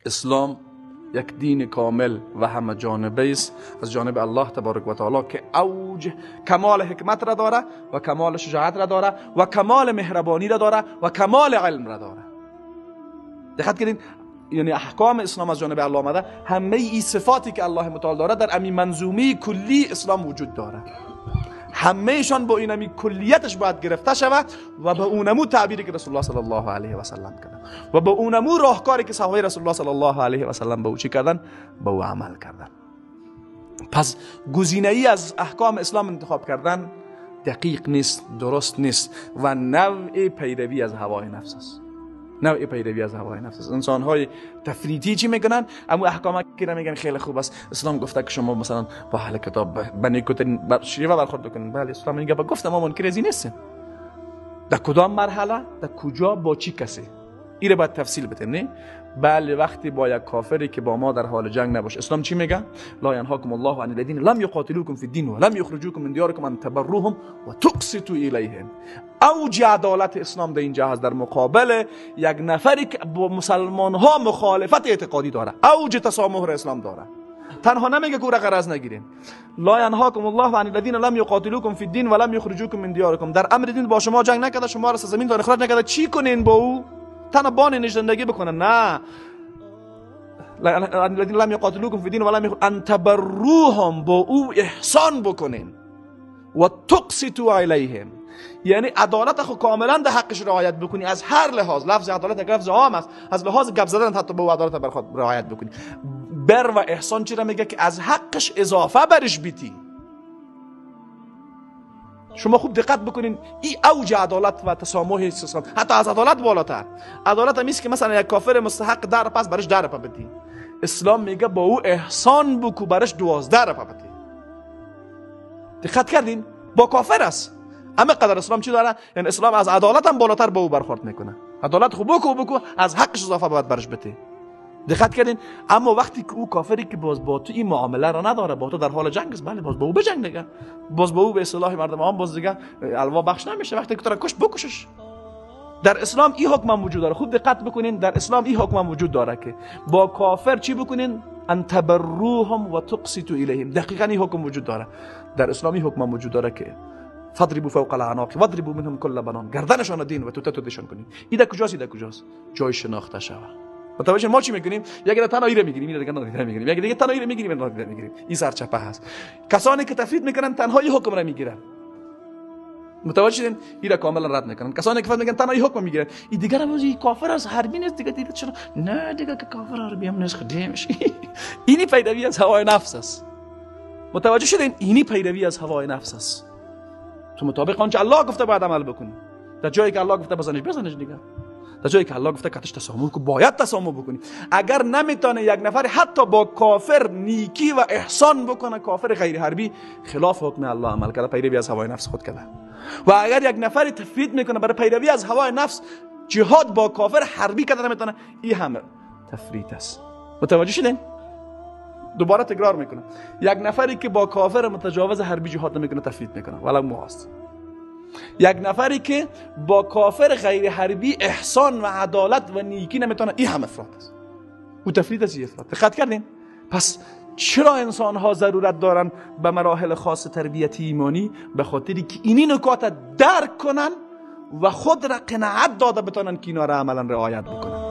اسلام یک دین کامل و همه جانبه است از جانب الله تبارک و تعالی که اوج کمال حکمت را داره و کمال شجاعت را داره و کمال مهربانی را داره و کمال علم را داره. دقت کنین، یعنی احکام اسلام از جانب الله آمده، همه ای صفاتی که الله متعال داره در امی منظومه کلی اسلام وجود داره. همهشان با اینمی کلیتش باید گرفته شود و به اونمو تعبیری که رسول الله صلی الله علیه و سلم کردن و به اونمو راهکاری که صحابه رسول الله صلی الله علیه و سلم به او چی کردن، به او عمل کردن. پس گزینه‌ای از احکام اسلام انتخاب کردن دقیق نیست، درست نیست و نوع پیروی از هوای نفس است. نوع پیروی از هوای نفس است. انسان های تفریطی چی میکنن؟ اما احکام که میگن خیلی خوب است، اسلام گفته که شما مثلا با اهل کتاب به نیکوترین شیوه برخورد بکنید. بله اسلام میگه با گفته ما منکر از این نیستیم. در کدام مرحله، در کجا، با چی کسی، این رو باید تفصیل بدیم. نه بله وقتی با یک کافری که با ما در حال جنگ نباشه، اسلام چی میگه؟ لا ینهاکم الله عن الذین لم یقاتلوکم فی الدین ولم یخرجوکم من دیارکم ان تبروهم و تقسطوا الیهم. اوج عدالت اسلام در اینجا هست، در مقابل یک نفری که با مسلمان ها مخالفت اعتقادی داره، اوج تسامح را اسلام داره. تنها نمیگه که او را غرض نگیریم. لا ینهاکم الله عن الذین لم یقاتلوکم فی الدین ولم یخرجوکم من دیارکم. در امر دین با شما جنگ نکرده، شما را از زمین تان اخراج نکرده، چی کنین با او؟ تنها بان زندگی بکنه. نه، الذین لم یقاتلوکم فی الدین ولم ان تبروهم، با او احسان بکنین و تقسطوا الیهم، یعنی عدالت خو کاملا در حقش رعایت بکنی از هر لحاظ. لفظ عدالت یک لفظ عام است، از لحاظ گپ زدن حتی با عدالت بر خود رعایت بکنی. بر و احسان چرا میگه؟ که از حقش اضافه برش بیتی. شما خوب دقت بکنین، این اوج عدالت و تسامح اسلام، حتی از عدالت بالاتر. عدالت هم که مثلا یک کافر مستحق 10 پس برش 10 رپه بدی، اسلام میگه با او احسان بکو برش 12 رپه بدی. دقت کردین؟ با کافر است، اما قدر اسلام چی داره؟ یعنی اسلام از عدالت هم بالاتر با او برخورد میکنه. عدالت خوب بکو، از حقش اضافه باید برش بده. دقت کردین؟ اما وقتی که او کافری که باز با تو این معامله را نداره، با تو در حال جنگ است، بله باز با او بجنگ دیگه، باز با او به اصطلاح مردم عام باز دیگه الوا بخش نمیشه. وقتی که تو را کش بکشش. در اسلام این حکم وجود داره، خوب دقت بکنین، در اسلام این حکم وجود داره که با کافر چی بکنین؟ ان تبروهم و تقسطوا الیهم. دقیقاً این حکم وجود داره در اسلام. این حکم وجود داره که فضربوا فوق الاعناق واضربوا منهم كل بنان، گردنشان دین و تو تتودشان کنین. این در کجاست؟ این در کجاست؟ جای شناخته شوه. متوجه ما چی میکنیم؟ یک دیگه تنها ایره میگیریم، این دیگه نادیده میگیریم، یک دیگه تنها ایره میگیریم، نادیده میگیریم. این سرچپه هست. کسانی که تفرید میکنن تنها این حکم را میگیرن. متوجه شدین؟ این را کاملا رد میکنن. کسانی که فقط میگن تنها این حکم میگیرن، این دیگه هم کافر است، حربی نیست دیگه، دیگه چرا؟ نه دیگه که کافر حربی هم نیست، خدیمش. اینی پیروی از هوای نفس است. متوجه شدین؟ اینی پیروی از هوای نفس است. تو مطابق آنچه الله گفته باید عمل بکنی. در جایی که الله گفته بزنش بزنش دیگه. در جایی که الله گفته کتش تسامح کو باید تسامح بکنی. اگر نمیتونه یک نفر حتی با کافر نیکی و احسان بکنه، کافر غیر حربی خلاف حکم الله عمل کرده، پیروی از هوای نفس خود کرده. و اگر یک نفر تفرید میکنه برای پیروی از هوای نفس جهاد با کافر حربی کرده نمیتونه، این هم تفرید است. متوجه شدین؟ دوباره تکرار میکنم، یک نفری که با کافر متجاوز حربی جهاد نمیکنه تفرید میکنه ولو ماست. یک نفری که با کافر غیر حربی احسان و عدالت و نیکی نمیتونه، این هم افراط است. او تفرید است، افراط. دقت کردین؟ پس چرا انسان ها ضرورت دارن به مراحل خاص تربیتی ایمانی؟ به خاطری که اینی نکات درک کنن و خود را قناعت داده بتونن که اینا را عملا رعایت بکنن.